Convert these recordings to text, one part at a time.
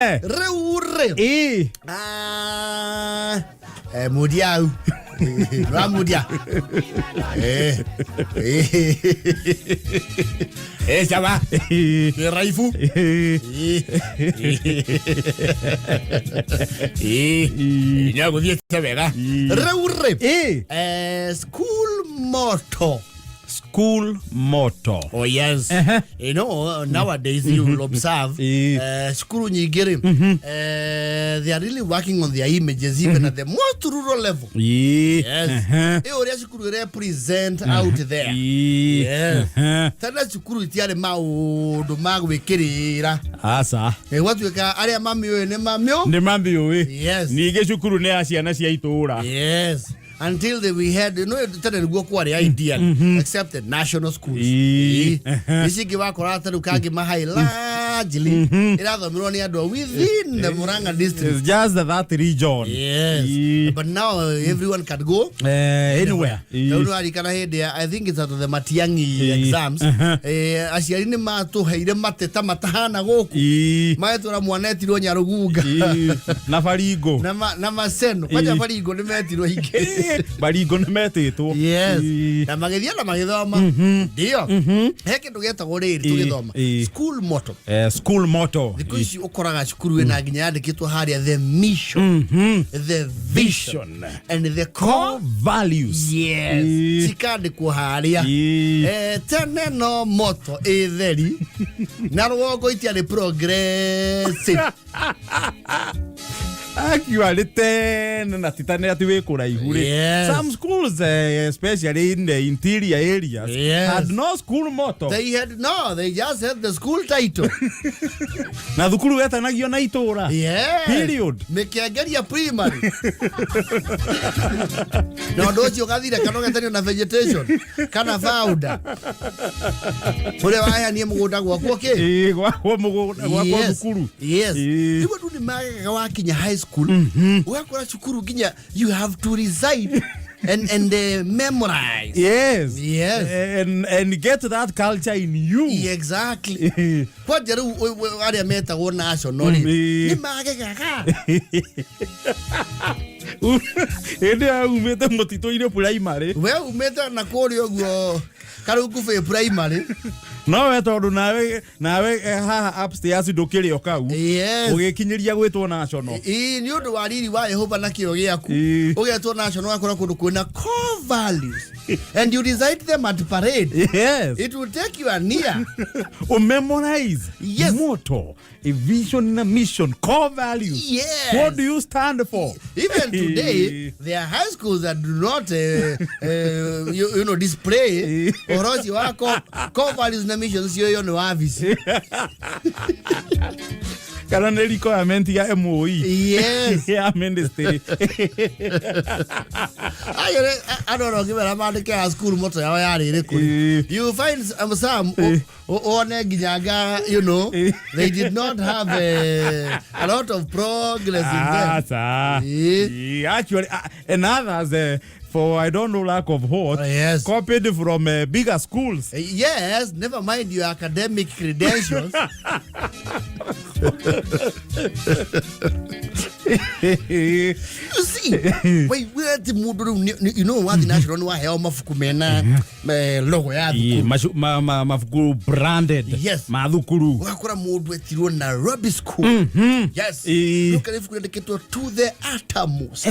Rĩu rĩ Ah, mundia au ramundia caba nĩ raibu. No gũthiĩte wega rĩu rĩ. School motto. School motto. Oh yes. Nowadays you will observe cukuru nyingĩ rĩ, they are really working on their images even at the most rural level. Yes. Ĩ ũrĩa cukuru ĩre present out there. Yes. Tene cukuru itiarĩ maũndũ ma gwĩkĩrĩra. Aca. Gwatuĩka arĩa mamĩũĩ nĩ mamĩũ. Nĩ mamĩũĩ. Yes. Ningĩ cukuru nĩ ya ciana cia itũũra. Yes. Until we had, tene nĩguo kwarĩ ideal, except the national schools. Ici ingĩ wakora ta rĩu kangĩ mahai largely ĩrathomerwo nĩ andũ a within the Murang'a district. It's just that region. Yes. But now everyone can go anywhere. Rĩu nĩwarikana hĩndĩ ya, I think it's at the Matiang'i exams, aciari nĩ matũheire mateta matahana gũkũ. Magetwĩra mwana etirwo Nyarugunga. Na Baringo. Na Maseno kwanja. Baringo nĩ metirwo ingĩ. Baringo nĩ metĩtwo. Yes. Na magĩthiĩ na magĩthoma ndio he kĩndũ gĩetagwo rĩrĩ tũgĩthoma, school motto. School motto. Thikũ ici ũkoraga cukuru ĩna nginya yandĩkĩtwo harĩa the mission, the vision Vision. and the core core values. Yes. Cikandĩkwo harĩa. Tene no motto ĩtheri na rũgongo itiarĩ progressive. Actually tene na titane ati wĩ kũraihu rĩ, some schools, especially in the interior areas, had no school motto. They had no, they just had the school title. Na thukuru wetanagio na itũra. Period. Mĩkĩengeria primary na ũndũ ũcio ũgathira kana ũgetanio na vegetation kana founder ũrĩa waheanie mũgũnda gwakwo kĩ. Ĩĩ, gwakwo mũgũnda, gwakwo thukuru. Rĩu andũ nĩ magegaga wakinya high school ũgakora cukuru nginya you have to recite and memorize. And get that culture in you. Yeah, exactly. Kwanja rĩu arĩa metagwo national rĩ, nĩ magegaga. Hĩndĩ ĩyo umĩte mũtitũ-inĩ primary. We umĩte na kũrĩa ũguo Karukubĩ primary. No we tondũ nawe haha upstairs ndũkĩrĩ o kau ũgĩkinyĩria gwĩtwo national. Ĩĩ, nĩ ũndũ wa riri wa Yehova na kĩo gĩaku ũgetwo national, ũgakora kũndũ kwĩna core values and you recite them at parade. It will take you a year. Umemorize motto, a vision na mission, core values. What do you stand for? Even today there are high schools that do not display ũhoro ũcio wa core values na mission cio. Ĩyo nĩ wabici. Kana nĩ requirement ya MOE ya ministry. Ayo andũ ona ũngĩmera mandĩke ya school motto yao yarĩ ĩrĩkũ, you find some one nginya nga they did not have a lot of progress in them. Asa. Actually, and others, for I don't know lack of what, copied from bigger schools. Yes, never mind your academic credentials. You see, waigua atĩ mũndũ rĩu wathi national nĩ waheo mabuku mena logo ya thukuru. Mabuku branded ma thukuru. Ũgakora mũndũ etirwo Nairobi School. Yes. Rĩu ibuku rĩandĩkĩtwo "To the uttermost".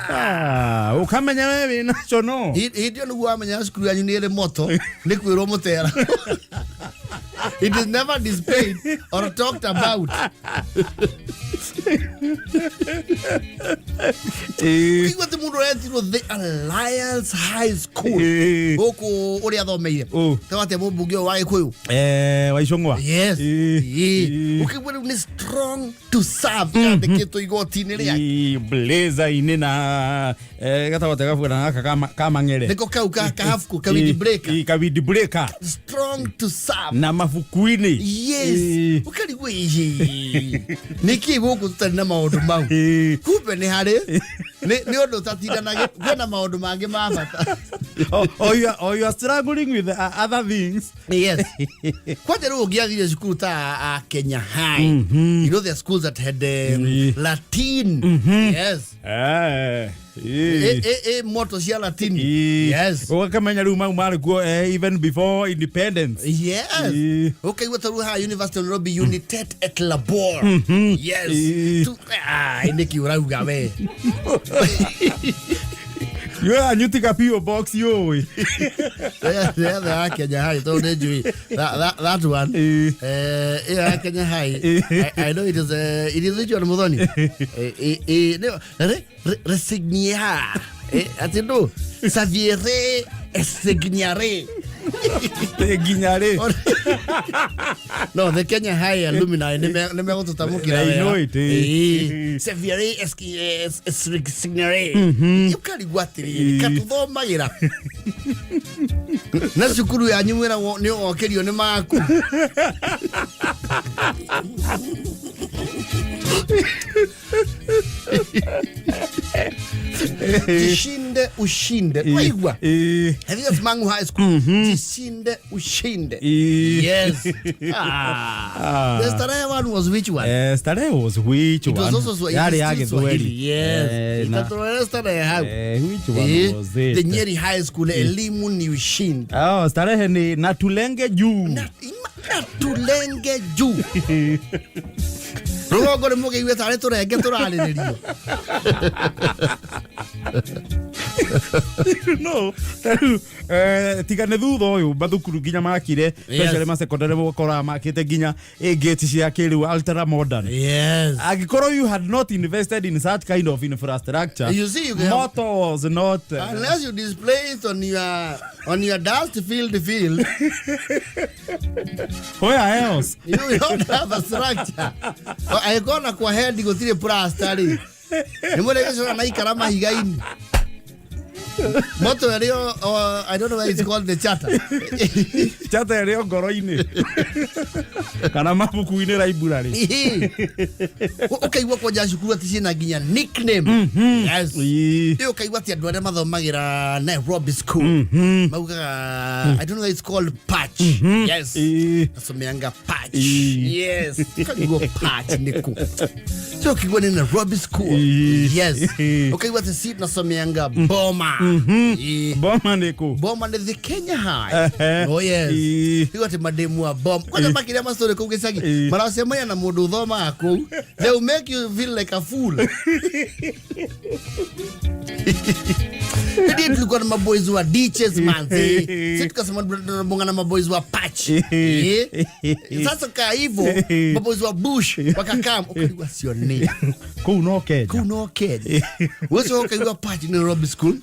Ah, ũkamenya we wĩ national. Hĩndĩ ĩyo nĩguo wamenya cukuru yanyu nĩ ĩrĩ motto, nĩ kwĩrwo mũtera. It is never displayed or talked about. Ũkaigua atĩ mũndũ aretirwo The Alliance High School gũkũ ũrĩa athomeire. Ũ. Tewate mũmbunge ũyũ wa Gĩkũyũ. Wa Icũng'wa. Yes. Ũkaigua rĩu nĩ "strong to serve" yandĩkĩtwo igoti-inĩ rĩake. Blazer-inĩ na gatagatĩ gabuana gaka ka mang'ere. Nĩko kau ka kahabuku ka wind breaker. Ka wind breaker. "Strong to serve". Na mabuku-inĩ. Yes. Ũkarigwo ihi nĩkĩ gũkũ tũtarĩ na maũndũ mau. Kumbe nĩ harĩ nĩ ũndũ ũtatindanagĩ kwĩna maũndũ mangĩ ma bata. Or you are struggling with other things. Yes, kwanja rĩu ũngĩathire cukuru ta Kenya High, you know the schools that had Latin, yes. Moto cia Latin, yes. Ũgakamenya rĩu mau marĩ kuo even before independence. Yes. Ũkaigua ta rĩu haha University of Nairobi, unitet et labor, yes. Nĩkĩ ũrauga we? Yo anyutika PO box yũĩ. The ya Kenya High, tondũ nĩ njũĩ that one. Ĩyo ya Kenya High, I know it is which one, Muthoni? No, resignia, ati ndo saviere esignare. Nginya rĩ? No, the Kenya High alumni nĩ megũtũtamũkĩra. I know it. Saviere esignare, ũkarigwo atĩrĩrĩ, katũthomagĩra na cukuru yanyu mwĩragwo nĩ ũgokĩrio nĩ maku. Jishinde ushinde, waigua? Have you Mangu High School, jishinde ushinde. Yes. Ah. The Starehe one was which one? Starehe was which It one? was also Swahili. Yarĩ ya Still Gĩthweri. Swahili, yes. Itatũrore Starehe hau. Which one was it? The Nyeri High School, elimu ni ushindi. Oh, Starehe ni na tulenge juu. Na tulenge juu. Rũgongo nĩ mũgĩigue tarĩ tũrenge tũrarĩrĩrio. No, tarĩu tiga nĩ thutha ũyũ mathukuru nginya makire, especially masekondary, mũkoraga makĩte nginya gate cia kĩrĩu, ultra modern. Angĩkorwo you had not invested in such kind of infrastructure, You see, you can motto was not unless you display it on your dust filled field, where else? You don't have a structure. Angĩkorwo na kwa head gũtirĩ plaster rĩ, nĩ mũrĩgĩcora na ikara mahiga-inĩ. Moto ĩrĩ I don't know why it's called the charter. Chata ĩrĩ o ngoro-inĩ kana mabuku-inĩ library. Ũkaigua kwanja cukuru atĩ ciĩna nginya nickname, yes. Ĩ ũkaigua atĩ andũ arĩa mathomagĩra Nairobi School maugaga, I don't know why it's called patch, yes. Nasomeanga patch. Yes, ũkaigua patch nĩkũ? So ũkaigua nĩ Nairobi School. Yes, ũkaigua atĩ si nasomeanga Boma. Boma nĩ kũ? Boma nĩ the Kenya High. Oh yes. Igua atĩ mademu a Boma kwanza makĩria mastory kũu gĩcagi maracemania na mũndũ ũthomaga kũu, they will make you feel like a fool. Ndio tulikuwa na maboys wa ditches, manze. Sisi tukasema tunabonga na maboys wa patch. Sasa kaa hivyo, maboys wa bush wakakaa, ukaigua sio ni Kũu no Kenya. Kũu no Kenya. Wewe ukaigua patch ni Nairobi School,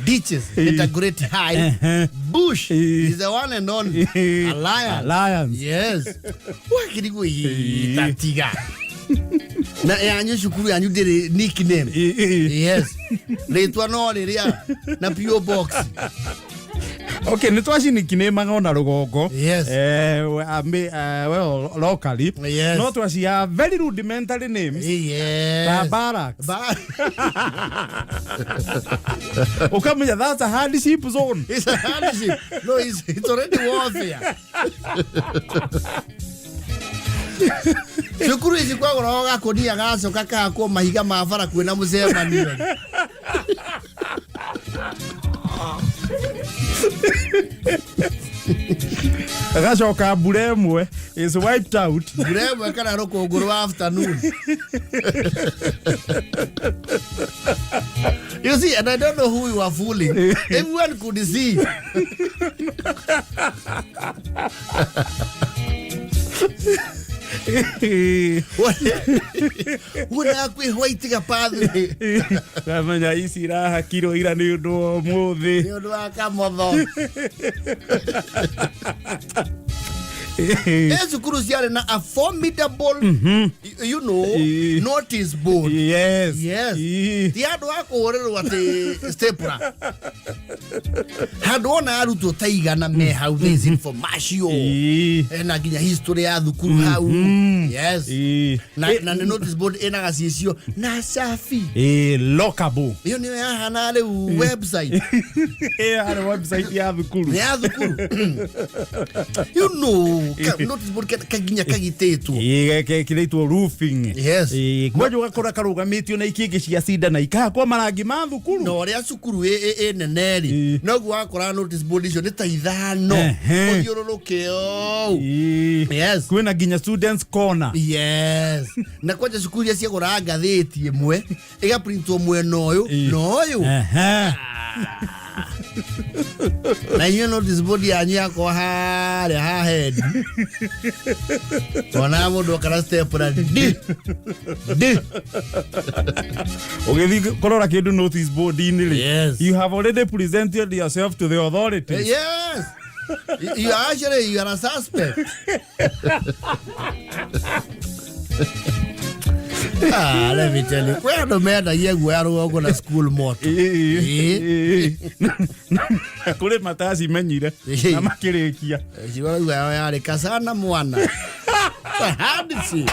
ditches ni Dagoretti High, bush is the one and only Alliance. Alliance. Yes, wakirigwo tatiga na yanyu cukuru yanyu ndĩrĩ nickname. Yes, rĩtwa no rĩrĩa na PO box. Okay, nĩ twacinikinĩmaga ona rũgongo. Well, locally no twacia very rudimentary names ta barracks. Ukamenya that's a hardship zone. It's a hardship. No, it's already warfare. Cukuru ici kwagũragwo gakũnia gacoka kahakwo mahiga ma bara kwĩna mũcemanio. Gacoka mbura ĩmwe is wiped out. Mbura ĩmwe kana rũkũngũ rwa afternoon. You see, and I don't know who you are fooling. Everyone could see. Wona kwĩ white gapathway. Ramenya ici irahakirwo ira nĩ ũndũ wa ũmũthĩ. Nĩ ũndũ wa kamotho. Ĩ cukuru ciarĩ na a formidable notice board. Yes. Ti handũ ha kũhũrĩrwo atĩ stapler, handũ wona arutwo ta igana me hau, there is information. Na nginya history ya thukuru hau, yes. Na nĩ notice board ĩna gacicio na cabi. Lockable. Ĩyo nĩyo yahana rĩu website. Harĩ website ya thukuru. Nĩ ya thukuru, notice board kaginya kagitĩtwo. Gekĩrĩtwo roofing. Kwanja ũgakora karũgamĩtio na ikĩngĩ cia cinda na ikahakwo marangi ma thukuru. Na ũrĩa cukuru ĩ nene rĩ, noguo wakora notice board icio nĩ ta ithano ũthiũrũrũke ũũ. Yes. Kwĩna nginya students corner. Yes, na kwanja cukuru iria ciagũraga ngathĩti ĩmwe ĩgaprintwo mwena ũyũ na ũyũ. Na inyuĩ notice board yanyu yakwa harĩa ha head, ona mũndũ okara stapler d d. Ũgĩthiĩ kũrora kĩndũ notice board-inĩ rĩ, you have already presented yourself to the authorities. Yes, you are actually, you are a suspect. Ah, let me tell you, kwĩ andũ mendagia guoya rũgongo na school motto. Na kũrĩ matacimenyire na makĩrĩkia. Ciwarauga yao yarĩ kasana mwana hardship.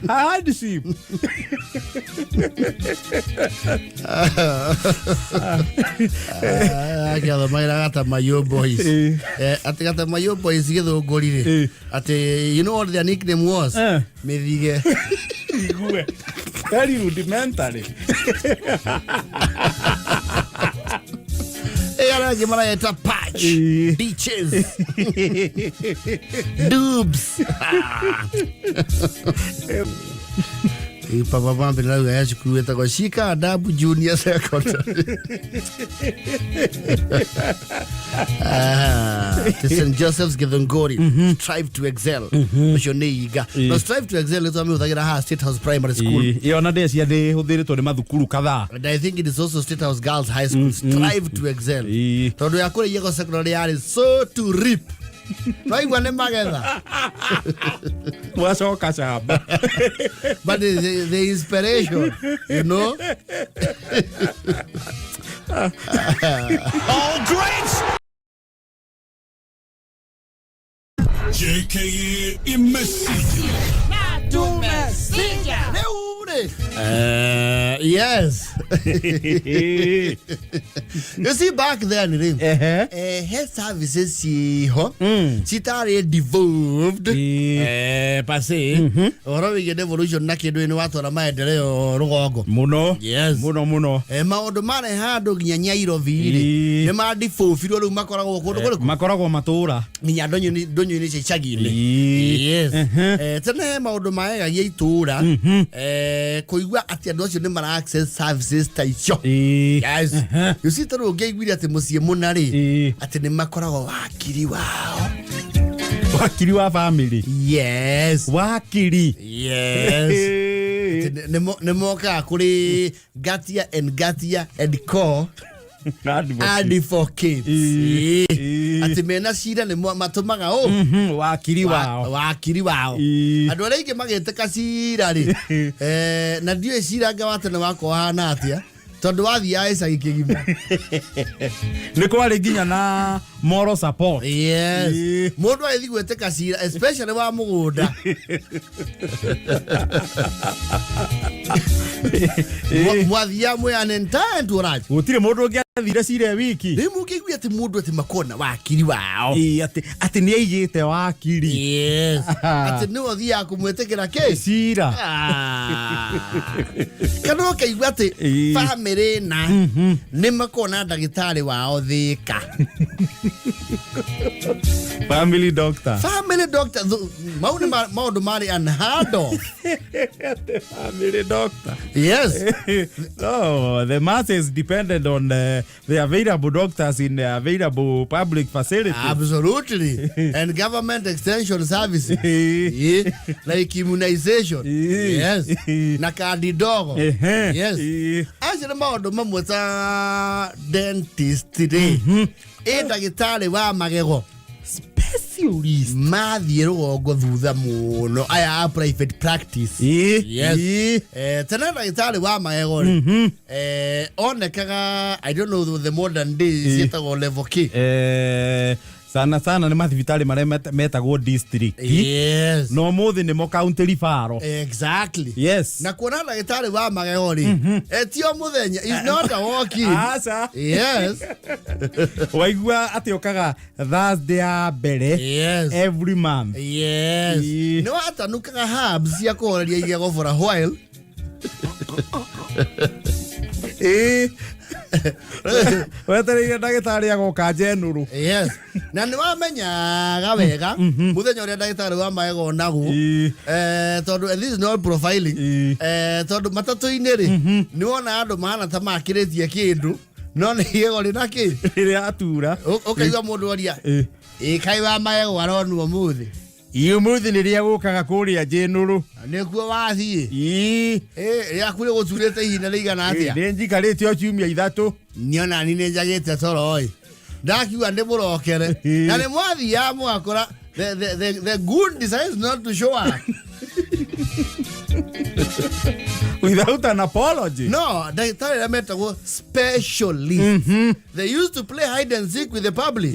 Hardship. Akĩathomagira Gatamayo Boys. Atĩ Gatamayo Boys gĩthũngũri rĩ, atĩ you know what their nickname was? Mĩthige. Igue very rudimentary. Arĩa angĩ mareta patch, ditches, dubs. Papa Bambi rauga ya cukuru ĩtagwo Shika Adabu Junior Secondary. Ah, the St. Joseph's Githunguri, strive to excel, ũcio nĩ iga no strive to excel nĩ twamĩhũthagĩra haha State House Primary School. Ĩyo na ndĩcia nĩ hũthĩrĩtwo nĩ mathukuru kadhaa. And I think it is also State House Girls High School, strive to excel. Tondũ ya kũrĩa Iyego Secondary yarĩ sow to reap, twaigua nĩ magetha. Mwacoka camba. But the inspiration. Oh, great! JKA Imesija. Rĩu rĩ, yes, you see, back then rĩ, he services ciho citarĩ devolved pase ũhoro wĩgiĩ devolution na kĩndũ nĩ watwara maendeleo rũgongo. Muno. Yes. Muno muno. Maũndũ marĩ handũ nginya Nyairobi rĩ, nĩ madibũbirwo, rĩu makoragwo kũndũ kũrĩkũ? Makoragwo matũra. Nginya ndũnyũ-inĩ cia icagi-inĩ. Yes. Tene he maũndũ maegagia itũra kũigua atĩ andũ acio nĩ mara access services ta icio. Yes. You see, tarĩu ũngĩaiguire atĩ mũciĩ mũna rĩ, atĩ nĩ makoragwo wakiri wao. Wakiri wa family. Yes. Wakiri. Yes. Atĩ nĩ mokaga kũrĩ Gatia and Gatia and Co Advocates. Atĩ mena cira nĩ matũmaga ũ? Wakiri wao. Wakiri wao. Andũ arĩa aingĩ magĩtĩka cira rĩ, na ndiũĩ cira anga wa tene wakwa wahana atĩa, tondũ wathiaga gĩcagi kĩgima. Nĩ kwarĩ nginya na moral support. Yes. Mũndũ agĩthiĩ gwĩtĩka cira, especially wa mũgũnda, mwathiaga mwĩ an entire entourage. Gũtirĩ mũndũ ũngĩathire cira e wiki. Rĩu mũngĩigua atĩ mũndũ atĩ makona wakiri wao. Atĩ nĩ aigĩte wakiri. Yes, atĩ nĩwe ũthiaga kũmwĩtĩkĩra kĩ? Cira. Ah. Kana ũkaigua atĩ bamĩrĩ na nĩ makona ndagĩtarĩ wao Thĩka. Family doctor. Family doctor. Mau nĩ maũndũ marĩ unheard of. Family doctor. Yes. No, the masses depended on the available doctors in the available public facilities. Absolutely, and government extension services. Yeah. Like immunization. Yes, na kandi ndogo. Yes. Acio nĩ maũndũ mamwe ta dentist rĩ, ĩ ndagĩtarĩ wa magego. Specialist. Specialist. Mathiĩ rũgongo thutha mũno aya a private practice. Yes. Tene ndagĩtarĩ wa magego rĩ, onekaga, I don't know the modern day ciĩtagwo level K. Sana sana nĩ mathibitarĩ marĩa metagwo district. No mũthĩ nĩmo county referral. Na kuona ndagĩtarĩ wa magego rĩ, ti o mũthenya, is not a walk in. Aca. Waigua atĩ okaga Thursday ya mbere every month. Nĩ watanukaga herbs cia kũhoreria igego for a while. Ĩĩ. Wetereire ndagĩtarĩ agoka njenũrũ. Yes, na nĩ wamenyaga wega mũthenya ũrĩa ndagĩtarĩ wa magego onagwo. Tondũ, and this is not profiling, tondũ matatũ-inĩ rĩ, nĩ wona andũ mahana ta makĩrĩtie kĩndũ no nĩ igego rĩna kĩ. Rĩrĩa atura. Ũkaigua mũndũ oria, "Ĩ kaĩ wa magego aronwo ũmũthĩ?" Ĩ ũmũthĩ nĩrĩa gũkaga kũrĩa njenũrũ. Nĩkuo wathiĩ? Ĩĩ. Rĩaku rĩgũturĩte ihinda rĩigana atĩa? Nĩ njikarĩte o ciumia 3. Niona ni nĩ njagĩte toro ĩ, ndakiuga ndĩ mũrokere na nĩ mwathiaga mũgakora the goon decides not to show up. Without an apology. No, ndagĩtarĩ arĩa metagwo specialist, they used to play hide and seek with the public.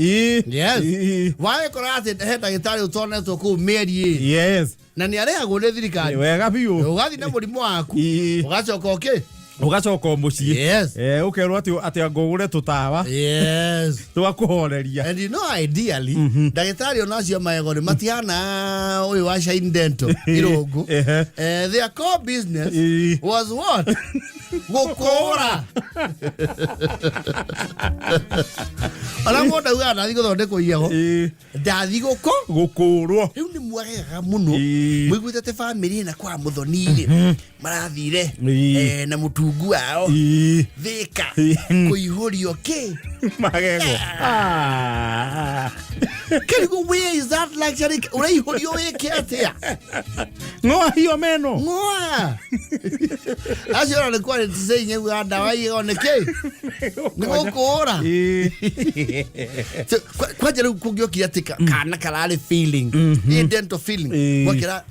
Wagĩkora atĩ he ndagĩtarĩ ũtonetwo kũu mĩeri 2. Na nĩ arĩhagwo nĩ thirikari. Wega biũ. Ũgathiĩ na mũrimũ waku, ũgacoka ũkĩ Ũgacoka o mũciĩ. Ũkerwo atĩ anga ũgũre tũtawa twa kũhoreria. And you know, ideally, ndagĩtarĩ ona acio magego nĩ matihana ũyũ wa Shine Dental Irũngũ. Their core business was what? Gũkũra. Ona mũndũ augaga ndathiĩ gũthondekwo igego, ndathiĩ gũkũ Gũkũrwo. Rĩu nĩ mwagegaga mũno mũiguĩte atĩ bamĩrĩ ĩna kwa mũthoni-rĩ marathire na mũtungu wao Thĩka kũihũrio kĩ? Magego. Kĩrigũ, where is that luxury? Ũraihũrio wĩke atĩa? Ng'oa hiyo meno. Ng'oa acio ona nĩ kwarĩ saying augaga ndawa igego nĩ kĩ? Nĩ gũkũra. So, kwanja rĩu kũngĩokire atĩ kana kararĩ feeling, nĩ dental feeling, gwakĩra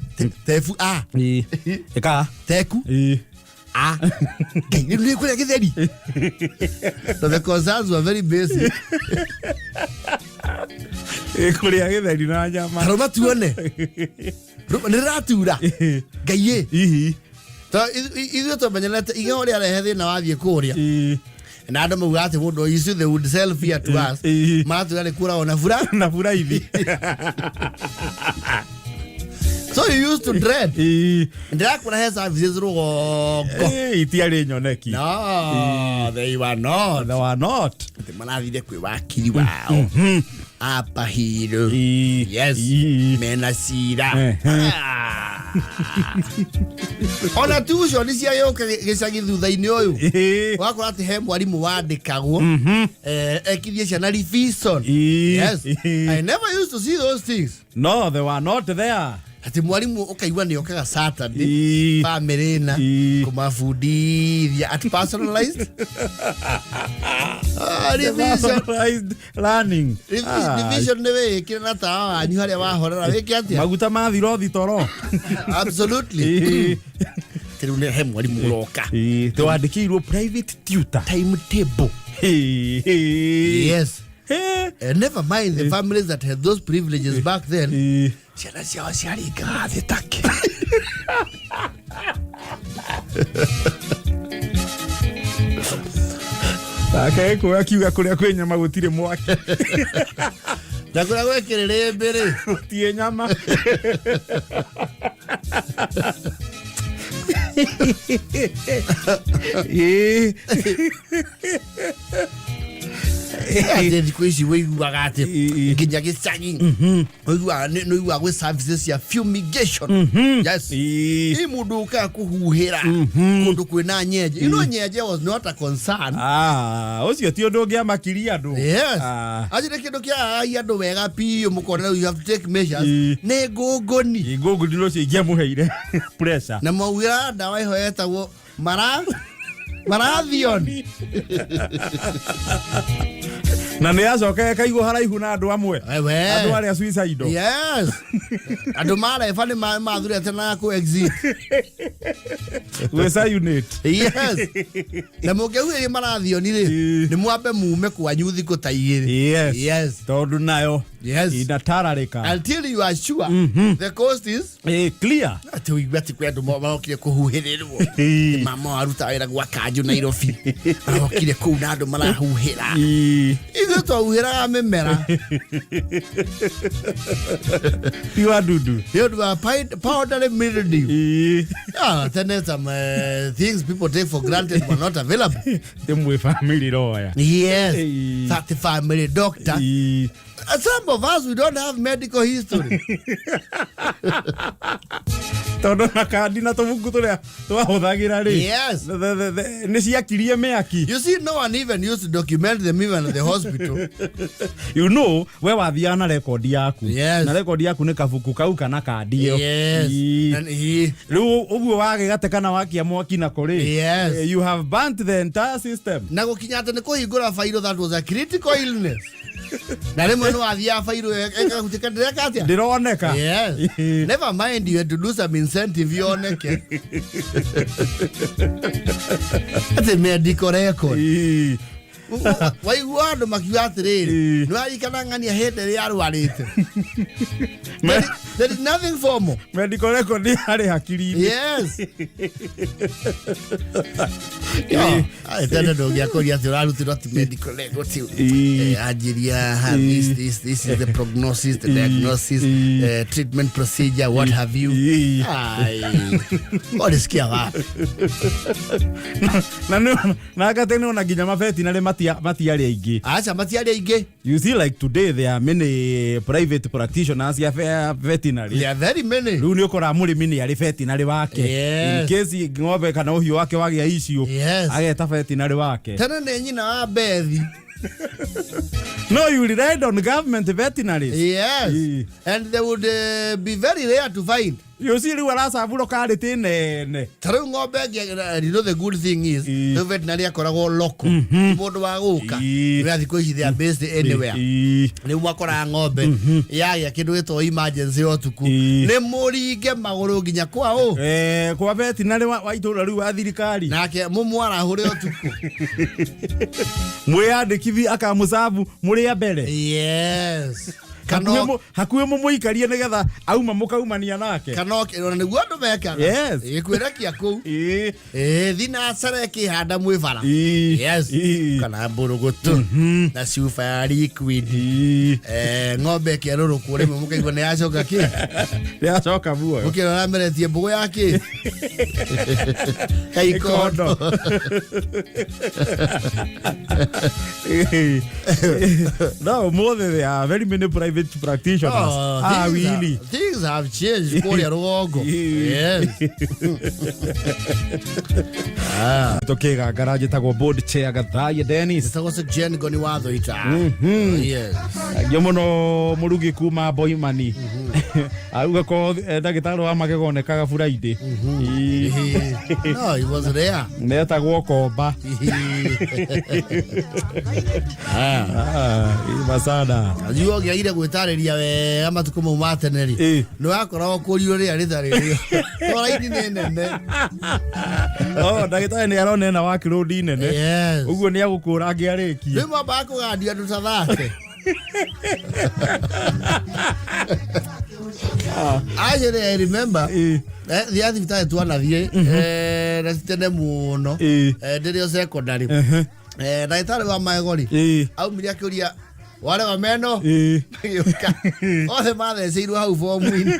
tebu a Ĩka. Teku a Ngai rĩu nĩ kũrĩa gĩtheri. So the concerns were very basic. Kũrĩa gĩtheri na nyama. Tarũma tuone nĩ rĩratura Ngai ĩ. Ihi. Ithuĩ twamenyerete igego rĩarehe thĩna wathiĩ kũrĩa na andũ maugaga atĩ mũndũ icu, they would sell fear to us. Maratwĩra nĩ kũragwo na bura Na buraithi. So you used to dread. Ndĩrakwĩra he services rũgongo Itiarĩ nyoneki. No, they were not. They were not. Atĩ marathire kwĩ wakiri wao apa hiro. Yes. Mena cira. Ah. Ona tuition ciagĩũka gĩcagi thutha-inĩ ũyũ, wakora atĩ he mwarimũ wandĩkagwo ekithie ciana revision. Yes. I never used to see those things. No, they were not there. Atĩ mwarimũ ũkaigua nĩ okaga Saturday bamĩrĩ na kũmabundithia at personalized revision. Personalized learning. Revision nĩ wĩĩkĩre na tawa wanyu harĩa wahorera wĩke atĩa? Maguta mathira thitoro. Absolutely. Rĩu nĩ he mwarimũ ũroka. Twandĩkĩirwo private tutor. Timetable. Yes. And never mind the families that had those privileges back then, ciana ciao ciaringaga thĩ take. Nake gĩkũyũ akiuga kũrĩa kwĩ nyama gũtirĩ mwaki. Na kũrĩa gwĩ kĩrĩrĩmbĩ rĩ, gũtirĩ nyama. Atĩ thikũ ici wĩiguaga atĩ nginya gĩcagi wĩiguaga nĩ ũiguaga gwĩ services cia fumigation. Yes. Ĩ mũndũ ũkaga kũhuhĩra kũndũ kwĩna nyenje. You know, nyenje was not a concern. Ah, ũcio ti ũndũ ũngĩamakirie andũ. Yes. Ah. Acio nĩ kĩndũ kĩagagia andũ wega biũ mũkona you have to take measures. Nĩ ngũngũni. Ngũngũni no cio ingĩamũheire pressure. Na maugĩra ndawa ĩho yetagwo marathion. Na nä acoka ĩkaigwo haraihu na andå amwe. Ewe. Andå arĩa suicidal. Yes, andå mareba nä mathurete na kå exit. Gwĩca unit. Yes, na må ngä huä marathioni rä nä mwambe mume kwanyu thikå ta igä rä. Yes. Yes. Tondå nayo inatararĩka. Until you are sure the coast is clear. Atä ũigue atĩ kwĩ andũ marokire kũhuhĩrĩrwo. Mama aruta wĩra gwa kanjũ Nairobi, marokire kũu na andũ marahuhĩra. Ithuĩ twahuhĩraga mĩmera. Ti wa dudu. Nĩ ũndũ wa powdery mildew. Ah, tene some things people take for granted were not available. Ndĩ mwĩ family lawyer. Yes. 30 family doctor. Some of us, we don't have medical history. Tondå na kandi na tå tå rä a twahå rä nä ciakirie mä aki. You see, no one even used to document them even at the hospital. You know, we wathiaga na rekondi yaku. Yes. Na rekondi yaku nä kabuku kau kana kandi ĩyo. Yes. And he Rä u å guo wagä gate kana wakia mwaki nako rä, you have burnt the entire system. Na gũkinya atĩ nĩ kũhingũra fairo, that was a critical illness. Na rĩmwe nĩ wathiaga fairo ĩkagutika ndĩreka atĩa? Ndĩroneka. Yes. Never mind, you had to do some incentive yoneke. Atĩ medical record. Waigua andũ makiuga atĩrĩrĩ, nĩ waririkana ng'ania hĩndĩ ĩrĩa arwarĩte. There is nothing formal. Medical record yarĩ hakiri-inĩ. Yes. Yo, ai, tene ndũngĩakũria atĩ ũrarutirwo atĩ medical record anjiria ha, this is the prognosis, the diagnosis, treatment procedure, what have you. Ai, ũrĩsikia wapi? Na ngate nĩ ona nginya mavetinarĩ matiarĩ aingĩ. Aca, matiarĩ aingĩ. You see, like today there are many private practitioners ya veterinary. There are very many. Rĩu nĩ ũkoraga mũrĩmi nĩ arĩ veterinary wake. In case ng'ombe kana ũhiũ wake wagĩa issue, ageta veterinary wake. Tene nĩ nyina wa Bethi. No, you relied on government veterinaries. Yes. And they would be very rare to find. You see, rĩu aracabũrwo karĩtĩ nene. Ta rĩu ng'ombe ĩngĩ, you know, the good thing is rĩu veterinary akoragwo local, ti mũndũ wa gũka. Wea thikũ ici they are based anywhere. Rĩu mwakoraga ng'ombe yagĩa kĩndũ gĩtwo emergency ũtukũ, nĩ mũringe magũrũ nginya kwa ũ. Kwa veterinary wa itũra rĩu wa thirikari. Nake mũmwarahũre ũtukũ. Mwĩyandĩkithi akamũcabu mũrĩ a mbere. Yes. Hakuhĩ mũmũikarie nĩgetha auma mũkaumania nake. Kana ona nĩguo andũ mekaga. Ĩkwĩrekia kũu. Thinacara ĩkĩhanda mwĩ bara. Yes. Kana mbũrũgũtũ na cuba ya liquid. Ng'ombe ĩkĩerũrũkwo rĩmwe mũkaigua nĩ yacoka kĩ? Nĩ yacoka muoyo. Mũkĩrora meretie mbũgũ ya kĩ? Kaikondo. No, more than there are very many private practitioners. Oh, ah, things really? Things have changed kũrĩa rũgongo. Yes. Tũkĩgangara njĩtagwo board chair Gathaiya Dennis. Njĩtagwo Sir Jen Ngoni wa Thũita. Yes. Thengiũ mũno mũrugi kuma Boimani. Auga ko ndagĩtarĩ wa magego onekaga Friday. No, he was there. Netagwo Komba. Ah, masana. Najua ũngĩagire gwĩtarĩria wega matukũ mau ma tene rĩ, nĩ wakoragwo kũrio rĩrĩa rĩtarĩ rĩo. To raini nĩ nene. Oh, ndagĩtarĩ nĩ arona ena workload nene. Yes. Ũguo nĩ agũkũra angĩarĩkie. Rĩu mambaga kũgandia andũ ta thate. Actually, I remember thia thibitarĩ twanathiĩ na ti tene mũno, ndĩrĩ o secondary. Ndagĩtarĩ wa magego rĩ, aumire akĩũria wale wa meno, magĩũka othe matheceirwo hau bomu-inĩ.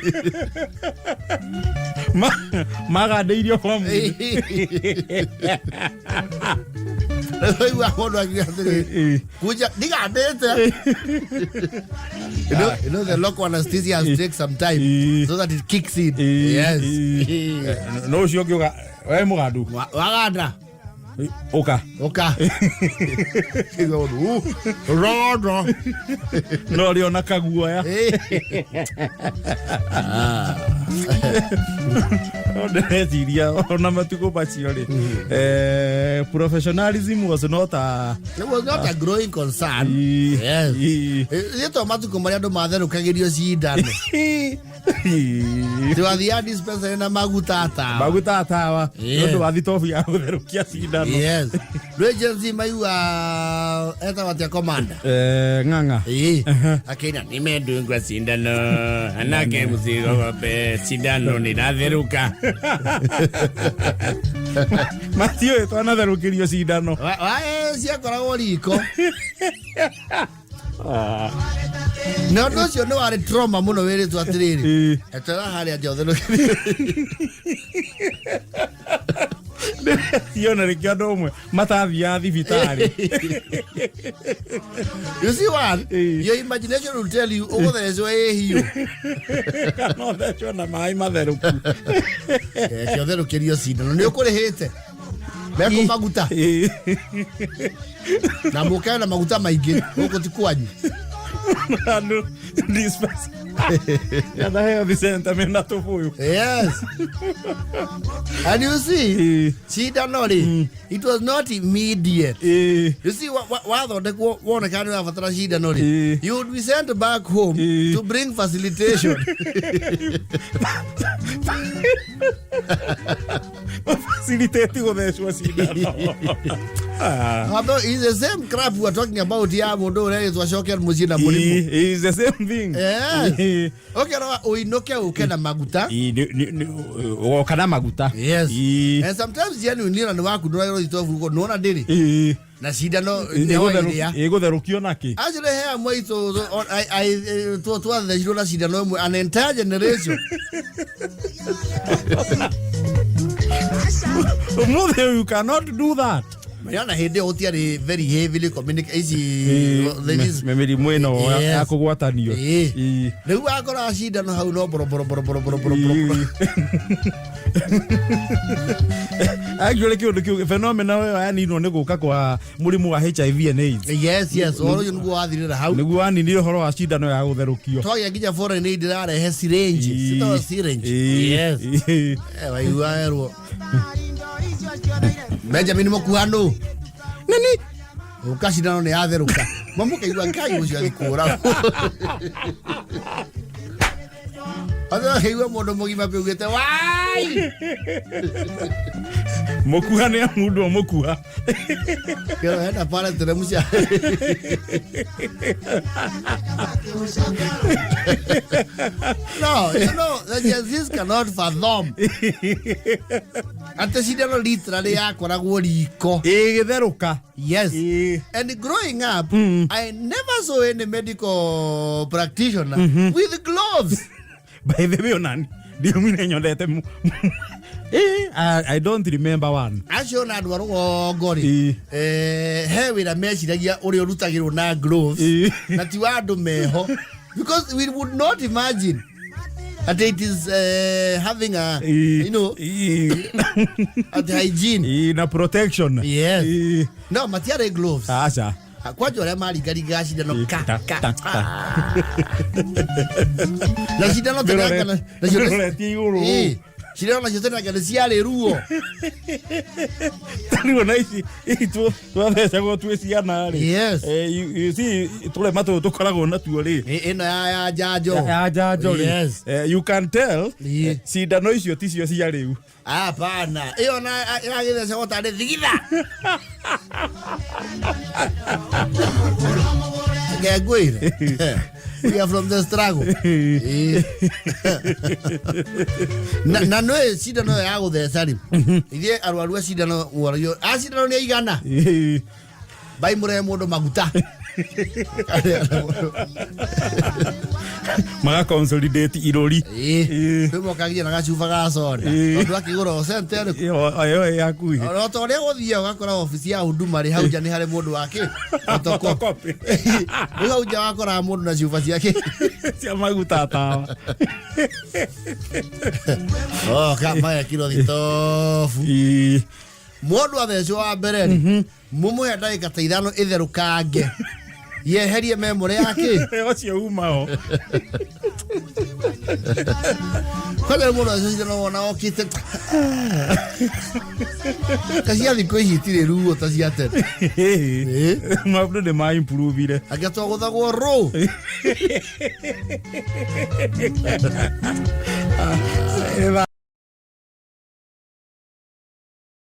Magandĩirio bomu. Rĩu mũndũ akiuga atĩrĩrĩ, kuja ndigandĩte. You know the local anesthesia has take some time so that it kicks in. Yes. No ũcio ũngĩuga we mũgandu. Waganda. Ũka. Ũka. Rondo. No rĩ ona kaguoya. No ndĩreciria ona matukũ macio rĩ, professionalism was not a It was not a growing concern. Yes. Rĩtwa matukũ marĩa andũ matherũkagĩrio cindano. Tiwathiaga dispensary na maguta tawa. Maguta tawa. Yeah. Nĩ ũndũ wa thitobu ya gũtherũkia cindano. Yes. Rĩu Gen Z maigua etagwo atĩa commander? Ng'ang'a. Ĩĩ. Akĩina nimedungwa sindano anake msigogope sindano nĩratherũka. Matiũĩ twanatherũkĩrio cindano. Ciakoragwo riko. Na ũndũ ũcio nĩ warĩ trauma mũno wĩrĩtwo atĩrĩrĩ. Etera harĩa nja ũtherũkĩrio. Siona nĩkĩo andũ amwe matathiaga thibitarĩ. You see one, your imagination will tell you ũgũthecwo ĩ hiũ. Kana ũthecwo na maĩ matherũku. Reke ũtherũkĩrio cindano nĩ ũkũrĩhĩte. Mekũ maguta. Na mũkae na maguta maingĩ gũkũ ti kwanyu. Andũ dispense kana health center mena tũbũyũ. Yes. And you see, cindano rĩ, it was not immediate. You see, wathondekwo woneka nĩ ũrabatara cindano rĩ, you would be sent back home to bring facilitation. Facilitate gũthecwo cindano. Although it's the same crap we are talking about ya mũndũ ũrerĩtwo acoke mũciĩ na mũrimũ. It's the same thing. Yes. Ũkĩrora ũinũke ũke na maguta. Ũgoka na maguta. Yes. And sometimes genuinely na nĩ wakundũra thitobu nĩwona ndĩrĩ. Na cindano nĩho ĩrĩa. Ĩgũtherũkio nakĩ? Actually, he amwe itũ twathecirwo na cindano ĩmwe an entire generation. Ũmũthĩ you cannot do that. Nĩona hĩndĩ ĩyo gũtiarĩ very heavily communicate ici ladies. Mĩrimũ ĩno ya kũgwatanio. Rĩu wakora cindano hau no boro boro boro boro boro boro boro. Actually kĩũndũ kĩu phenomena ĩyo yaninwo nĩ gũka kwa mũrimũ wa HIV and AIDS. Yes, ũhoro ũcio nĩguo wathirĩra hau. Nĩguo waninire ũhoro wa cindano ya gũtherũkio. Twagĩa nginya foreign aid ĩrarehe syringe. Citagwo syringe. Yes. Waigua werwo. Benjamin Mũkuhanu. Nini? Ũka cindano nĩ yatherũka. Mamũkaigua Ngai ũcio athikũra. Athe akaigua mũndũ mũgima pĩugĩte wai. Mũkuha nĩ amundwo mũkuha. Kĩro hena pale teremsha. No, you know, the Gen Zs cannot fathom. Atĩ cindano literally yakoragwo riko. Ĩgĩtherũka. Yes. And growing up, I never saw any medical practitioner with gloves. By the way, onani ndiumire nyondete I don't remember one. Acio na andũ a rũgongo rĩ, he wĩra meciragia ũrĩa ũrutagĩrwo na gloves na ti wa andũ meho, because we would not imagine that it is having a you know at hygiene Na protection. Yes. No, matiarĩ gloves. Aca. Kwanja ũrĩa maringaringaga cindano ka Ta, ka ta, ta. Na cindano tene nacio Mĩroretie igũrũ. Cindano nacio tene nĩ ciarĩ ruo. Rĩu ona ici twathecagwo twĩ ciana rĩ. Yes. You see tũrema tũtũ tũkoragwo natuo rĩ. Ĩno ya njanjo. Ya njanjo rĩ. Yes. You can tell cindano icio ticio cia rĩu. Hapana, ĩyo na ĩragĩthecagwo tarĩ thigitha. Ngengwĩre. We are from the struggle. Na nĩ cindano ĩyo ya gũtheca rĩ, ithuĩ arwaru a cindano worio a cindano nĩ aigana bai mũrehe mũndũ maguta. Maga consolidate irũri. Rĩu mokagia na gacuba ga soda tondũ akĩgũra cente ĩrĩkũ? Ĩyo ĩ hakuhĩ. O ta ũrĩa gũthiaga ũgakora obici ya Huduma rĩ, hau nja nĩ harĩ mũndũ wa kĩ photocopy. Rĩu hau nja wakoraga mũndũ na cuba ciake cia maguta tawa. Oh, ka magekirwo thitobu. Mũndũ athecwo wa mbere rĩ, mũmũhe ndagĩka ta 5 ĩtherũkange, yeherie memory yake. Ũcio umao. Kwanja mũndũ athecwo no wona okĩte kacia thikũ ici itirĩ ruo ta cia tene. Maũndũ nĩ ma improvire. Angĩtwagũthagwo rũ.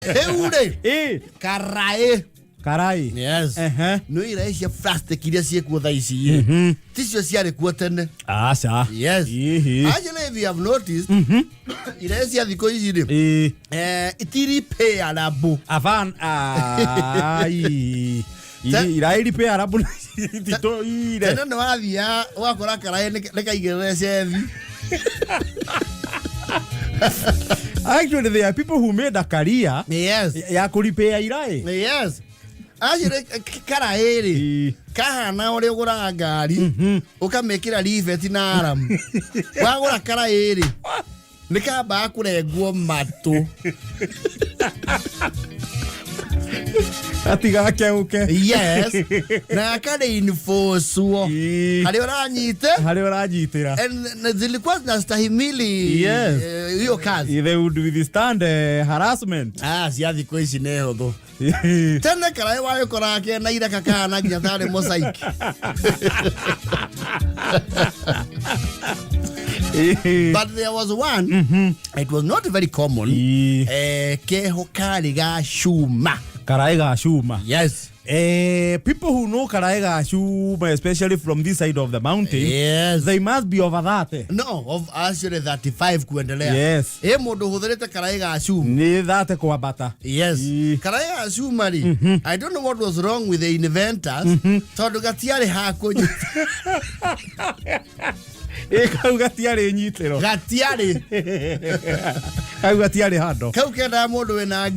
Rĩu rĩ, karaĩ. Karai. Yes. Ehe. Nĩ iraĩ cia plastic iria ciĩkuo thaa ici rĩ, ticio ciarĩ kuo tene. Aca. Yes. Ihi. Actually, if you have noticed, iraĩ cia thikũ ici rĩ, itiripearable. Avan ai. Irairi arabu tito ire. Tene nĩ wathiaga ũgakora karaĩ nĩ kaigĩrĩre cethi. Actually, there are people who made a career ya kũripea iraĩ. Yes. Actually, karaĩ rĩ, kahana ũrĩa ũgũraga ngari ũkamĩkĩra rivet na aramu. Wagũra karaĩ rĩ, nĩ kambaga kũrengwo matũ. Gatigakeuke. Yes. Na gakareinforcwo harĩa ũranyite harĩa ũranyitĩra. And na zilikuwa zinastahimili hiyo kazi. They would withstand harassment. Ah, cia thikũ ici nĩ hũthũ. Tene karaĩ wagĩkoraga kena iraka kahana nginya tarĩ mosaic. But there was one, it was not very common, keho karĩ ga cuma. Karaĩ ga cuma. Yes. People who know karaĩ ga cuma, especially from this side of the mountain, they must be over that. No, of actually 35 kuendelea. Ĩ mũndũ ũhũthĩrĩte karaĩ ga cuma. Nĩ thate kwambata. Yes. Karaĩ ga cuma rĩ, I don't know what was wrong with the inventors, tondũ gatiarĩ ha kũnyita. Ĩ kau gatiarĩ nyitĩro. Gatiarĩ. Kau gatiarĩ handũ. Kau kendaga mũndũ wĩna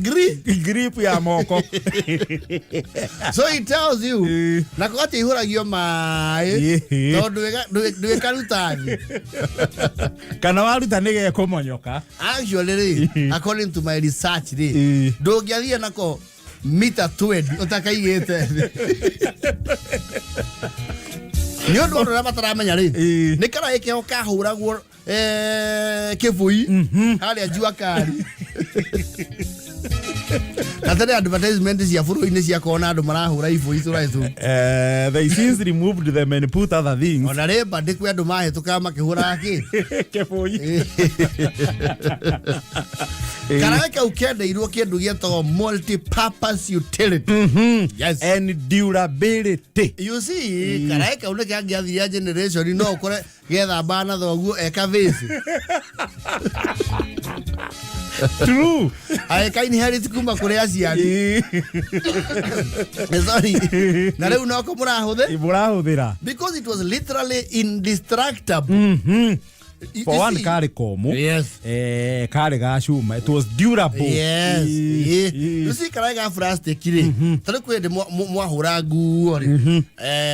grip ya moko. So it tells you, nako gatiihũragio maĩ, tondũ ndwĩkaruta thĩ. Kana waruta nĩ gekũmonyoka. Actually rĩ, according to my research rĩ, ndũngĩathiĩ nako mita 20 ũtakaigĩte thĩ. Nĩ ũndũ andũ arĩa mataramenya rĩ, nĩ karaĩ keho kahũragwo kĩbũi harĩa jua kari. Na tene advertisement cia bũrũri-inĩ ciakorwo na andũ marahũra ibũi tũraĩ tũu. They since removed them and put other things. Ona rĩmba ndĩ kwĩ andũ mahĩtũkaga makĩhũraga kĩ? Kĩbũi. Karaĩ kau kendeirwo kĩndũ gĩetagwo multi-purpose utility. Yes. And durability. You see, karaĩ kau nĩ kangĩathiria generation, no ũkore gethamba na thoguo eka vĩci. True. Agĩka inherit kuma kũrĩ aciari. Sorry. Na rĩu noko mũrahũthĩ? Mũrahũthĩra. Because it was literally indestructible. For You one, see? karĩ komũ. Yes. Karĩ ga cuma. It was durable. Yes. You see, karaĩ ga plastic rĩ, ta rĩu kwĩ hĩndĩ mwahũra nguo rĩ,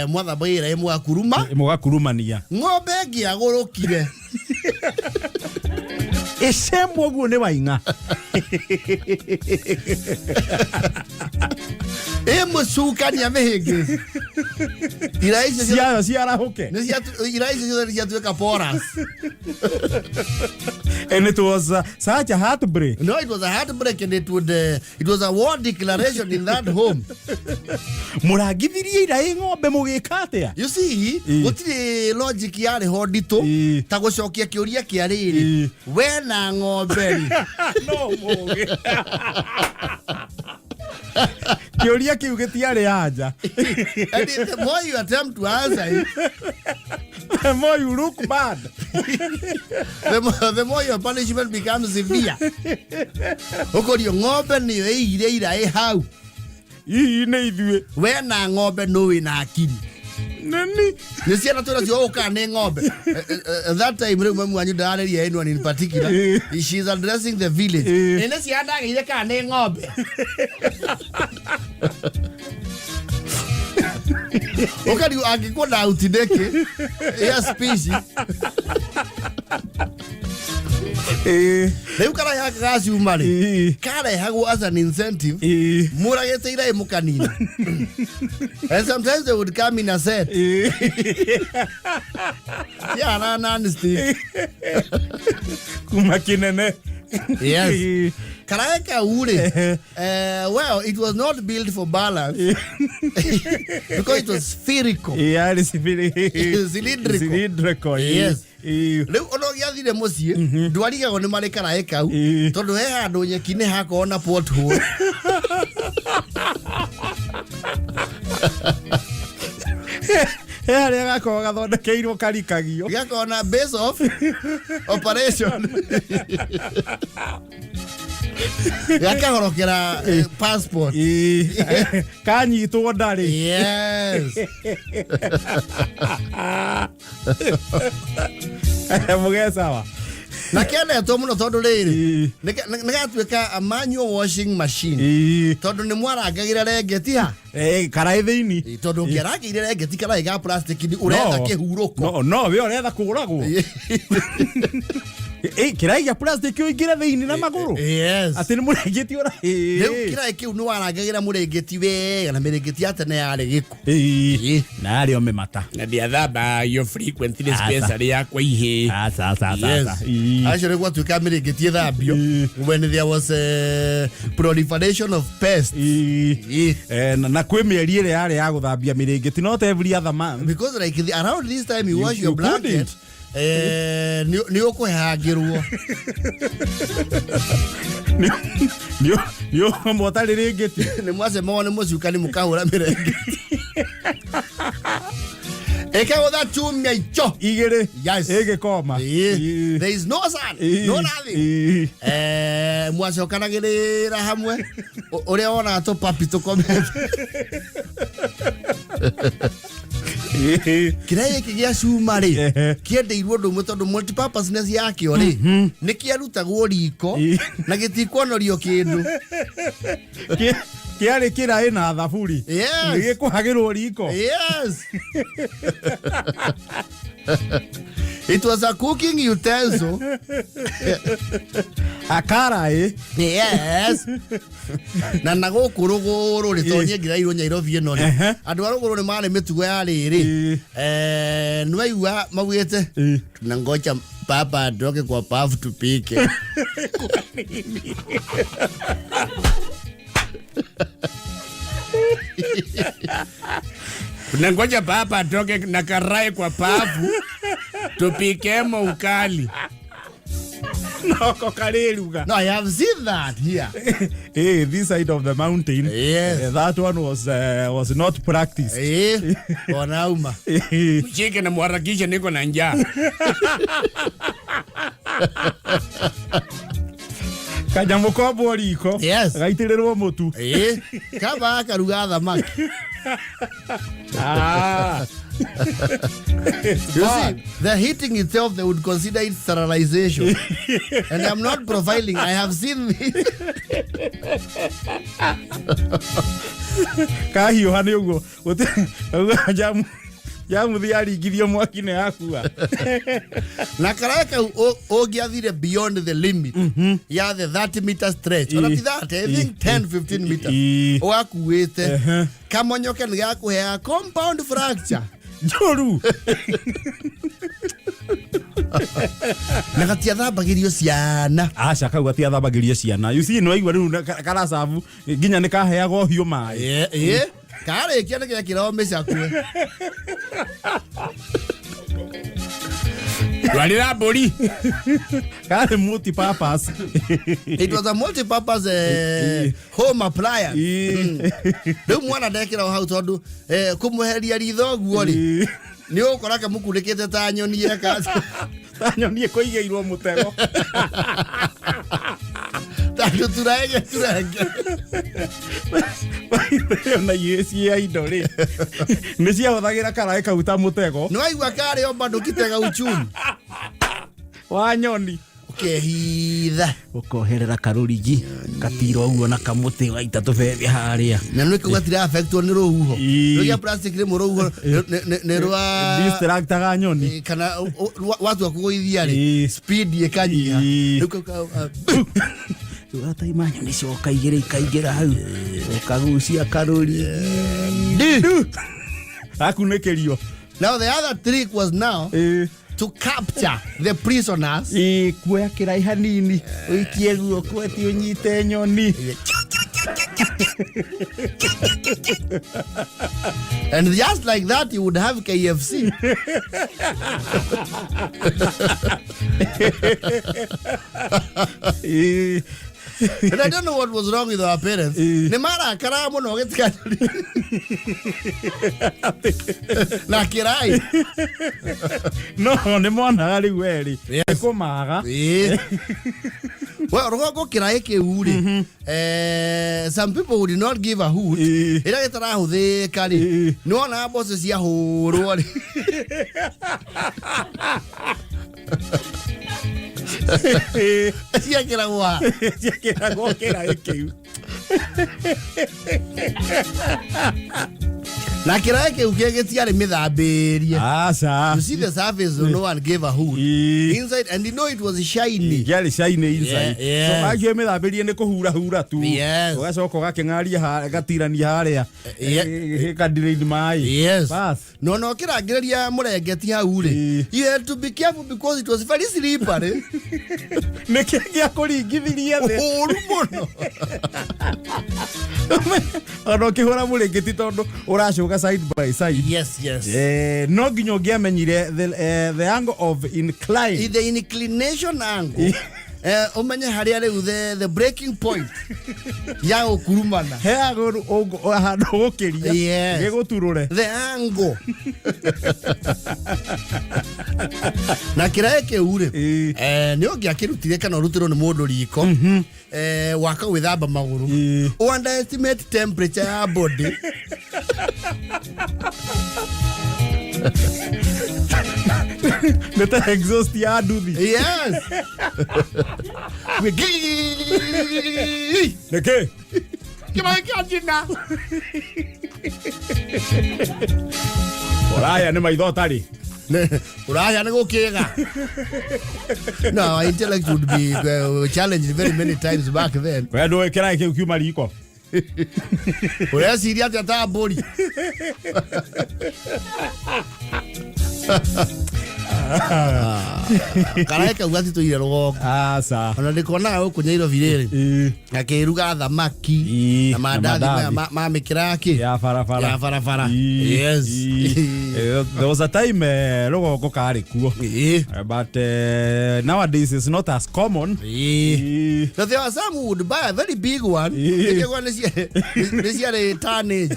mwathambagia iraĩ mũgakuruma. Mũgakurumania. Ng'ombe ĩngĩagũrũkire, Ĩcemwo ũguo nĩ waing'a. Ĩmũcukania mĩhĩngĩci. Iraĩ icio ciayo ciarahũke. Iraĩ icio ciothe nĩ ciatuĩka porous. And it was such a heartbreak. No, it was a heartbreak and it was a war declaration in that home. Mũrangithirie iraĩ ng'ombe mũgĩka atĩa? You see, gũtirĩ logic yarĩ ho nditũ ta gũcokia kĩũria kĩa rĩrĩ, we na ng'ombe rĩ, No mũgĩ. Kĩũria kĩu gĩtiarĩ anja. And the more you attempt to answer it, The more you look bad. the more your punishment becomes severe. Ũkorio ng'ombe nĩyo ĩigire iraĩ hau. Hihi nĩ ithuĩ. We na ng'ombe nũ wĩna akiri? Nani? Nĩ ciana twĩna cio ũkaga nĩ ng'ombe. That time rĩu mamu wanyu ndararĩria anyone in particular. She is addressing the village. Nĩ ciana ndagĩire kana nĩ ng'ombe? Ũkarigwo angĩkuona auti nĩkĩ ya speech. Rĩu karaĩ gaka ga cuma rĩ, karehagwo as an incentive, mũragĩte iraĩ mũkanina, and sometimes they would come in a set ciahana non-stick. Kuma kinene. Yes. Karaĩ kau rĩ, well, it was not built for balance because it was spherical. Yarĩ cibiri. Cylindrical. Cylindrical. Yes. Rĩu ona ũgĩathire mũciĩ, ndwarigagwo nĩ marĩ karaĩ kau, tondũ he handũ nyeki-inĩ hakorwo na pothole. He harĩa gakoragwo gathondekeirwo karikagio. Gakorwo na base of operation, gakahorokera passport. Kanyitwo ndarĩ. Yes. Mũgee sawa. Na kĩendetwo mũno tondũ rĩrĩ, nĩ gatuĩka a manual washing machine, tondũ nĩ mwarangagĩra rengeti ha. Karaĩ thĩini. Tondũ ũngĩarangĩire rengeti karaĩ ga plastic nĩ ũretha kĩhurũko. No we ũretha kũragwo. Kĩraĩ gĩa plastic ũingĩre thĩini na magũrũ? Yes. Atĩ nĩ mũrengeti ũra Rĩu kĩraĩ kĩu nĩ warangagĩra mũrengeti wega, na mĩrengeti ya tene yarĩ gĩko. Na arĩ o mĩmata. Na ndiathambagio frequently. Aca. Especially yakwa ihĩ. Aca, aca, aca. Yes. Aca. Actually gwatuĩka mĩrengeti ĩthambio when there was a proliferation of pests. Na kwĩ mĩeri ĩrĩa yarĩ ya gũthambia mĩrĩngĩti, not every other month. Because like around this time you wash You your blanket, couldn't. nĩ ũkũhehangĩrwo. Nĩ ũtarĩ rĩngĩti. Nĩ mwacemagwo nĩ mũcukani mũkahũra mĩrengeti ĩkagũtha chumia icho. Igĩrĩ. Yes. Ĩgĩkoma. There is no sun, no nothing. Mwacokanagĩrĩra hamwe, ũrĩa wonaga tũpapi tũkomete. Kĩrĩa gĩkĩ gĩa cuma rĩ, kĩendeirwo ũndũ ũmwe tondũ multipurposeness yakĩo rĩ, nĩ kĩarutagwo riko na gĩtikuonorio kĩndũ. Kĩarĩ kĩraĩ na thaburi. Yes. Gĩkũhagĩrwo riko. Yes. It was a cooking utensil. Akaraĩ. Yes. Na gũkũ rũgũrũ rĩ, tondũ niĩ ngĩrairwo Nyairobi ĩno rĩ, andũ a rũgũrũ nĩ marĩ mĩtugo ya rĩrĩ. Nĩwaigua maugĩte, "Tunangoja baba atoke kwa bafu tupike." Tunangoja baba atoke na karai kwa pafu tupikemo ukali. Noko karĩruga. No, I have seen that here. Hey, this side of the mountain, Yes. that one was not practiced. Wanauma. Mshike na muharakishe, niko na njaa. Kanyamũ kombwo riko. Yes. Gaitĩrĩrwo mũtu. Kaba akaruga thamaki. Ah. You see, the heating itself, they would consider it sterilization. And I'm not profiling. I have seen this. Kahiũha nĩ ũguo. Jamu jamuthi yaringithio mwaki nĩ yakua. Na karaĩ kau ũngĩathire beyond the limit ya the 30 meter stretch. Ona ti 30, I think 10, 15 meters. Ũgakuĩte. Kamonyoke nĩ gakũheaga compound fracture. Njũru. Na gatiathambagĩrio ciana. Aca, kau gatiathambagĩrio ciana. You see, nĩ waigua rĩu karacabu nginya nĩ kaheagwo hiũ maĩ. Ĩ, karĩkia nĩ gekĩragwo mĩcakwe. Twarĩra mbũri. Karĩ multi purpose. It was a multi-purpose home appliance. Rĩu mwana ndekĩragwo hau tondũ kũmweheria ritho ũguo rĩ, nĩ ũgũkora kamũkunĩkĩte ta nyoni eka. Ta nyoni ĩkũigĩirwo mũtego. Tondũ turenge turenge. Ona igĩrĩ cia indo rĩ, nĩ ciahũthagĩra karaĩ kau ta mũtego. Nĩ waigua karĩ o bado kitega uchumi wa nyoni. Ũkehitha. Ũkoherera karũrigi katiro ũguo na kamũtĩ ũgaita tũbebe harĩa. Na nä kau gatira affectwo nä rå huho. Ii. Rå gĩa plastic rä mwe rå huho nä rwa distractaga nyoni. Kana watua kũgũithia rĩ, Ii. speed ĩkanyiha. Ii. Rĩu kau Ũgataima nyoni cioka igĩrĩ ikaingĩra hau, ũkagucia karũrigi akunĩkĩrio. Now the other trick was now to capture the prisoners. Ĩ, kuoya kĩrai hanini ũikie guoko ati ũnyite nyoni. And just like that you would have KFC. Ĩ. And I don't know what was wrong with our parents. Ĩ. Nĩ marakaraga mũno gĩtiga na kĩrai. No nĩ monaga rĩu werĩ Yes. nĩ kũmaga. Ĩ. Well, rũgongo kĩraĩ kĩu rĩ, some people would not give a hoot. Ĩ. Ĩrĩa gĩtarahũthĩka rĩ, Ĩ. nĩ wonaga mboco ciahũrwo rĩ. Ciekĩragwo ha? Ciekĩragwo kĩraĩ kĩu. Na kĩraĩ kĩu gĩtiarĩ mĩthambĩrie. Aca. You see the surface, no one gave a hoot. Ĩ. Inside, and you know it was shiny. Kĩarĩ shiny inside. Yeah, yes. So akio mĩthambĩrie nĩ kũhura hura tu. Yes. Ũgacoka ũgakĩng'aria gatirania harĩa. Yeah. Gĩkadrain maĩ. Yes. Bas. No no kĩrangĩrĩria mũrengeti hau rĩ. Ĩ. You had to be careful because it was very slippery. Nĩkĩ gĩa kũringithirie thĩ? Ũru mũno. Ona ũkĩhũra mũrĩngĩti tondũ ũracũga side by side. Yes, yes. No nginya ũngĩamenyire the angle of incline. The inclination angle. Ũmenye harĩa rĩu the breaking point ya gũkurumana. Heaga handũ gũkĩria. Yes. Gĩgũturũre. The angle. Na kĩraĩ kĩu rĩ, Ĩ. nĩ ũngĩakĩrutire kana ũrutĩrwo nĩ mũndũ riko, waka gwĩthamba magũrũ. Ĩ. Underestimate temperature ya body. Nĩ ta exhaust ya nduthi. Yes. Nĩkĩ? Kĩraĩ kĩa njina. Ũraya nĩ maitho ũtarĩ. Ũraya nĩ gũkĩga. No, our intellect would be challenged very many times back then. We ndũĩ kĩraĩ kĩu kiuma riko. Ũreciria atĩa ta mbũri? Karaĩ kau gatitũire rũgongo. Aca. Ona ndĩkonaga gũkũ Nyairobi rĩrĩ. Ĩ. Gakĩruga thamaki Ĩ, na mandathi na maya mandathi. mamĩkĩraga kĩ? Ya barabara. Ya barabara. Ĩ, Yes. ĩ. There was a time rũgongo karĩ kuo. Ĩ. But nowadays it's not as common. Ĩ. Ĩ. But there were some who would buy a very big one. Ĩ. Nĩkĩgwa nĩ ciarĩ tonnage.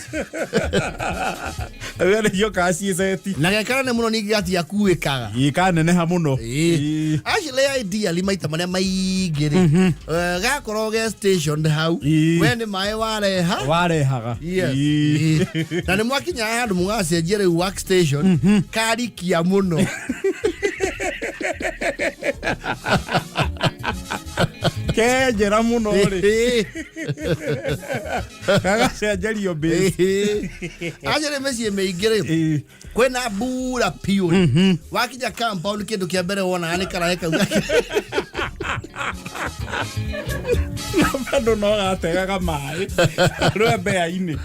Rĩu nĩgĩũkaga ciĩceti. Na gekara nĩ mũno ningĩ gatiakuĩkaga. Ĩ, kaneneha mũno. Ĩ. Ĩ. Actually ideally maita marĩa maingĩ rĩ, gakorwo ge stationed hau. Ĩ. We nĩ maĩ wareha. Warehaga. Yes. Ĩ. Ĩ. Na nĩ mwakinyaga handũ mũgacenjia rĩu workstation karikia mũno. Kenjera mũno rĩ. Ĩ. Gagacenjerio base. Ĩ. Actually mĩciĩ mĩingĩ rĩ, Ĩ. kwĩna mbura piũ rĩ, wakinya compound kĩndũ kĩa mbere wonaga nĩ karaĩ kau. Bado no gategaga maĩ rwembea-inĩ.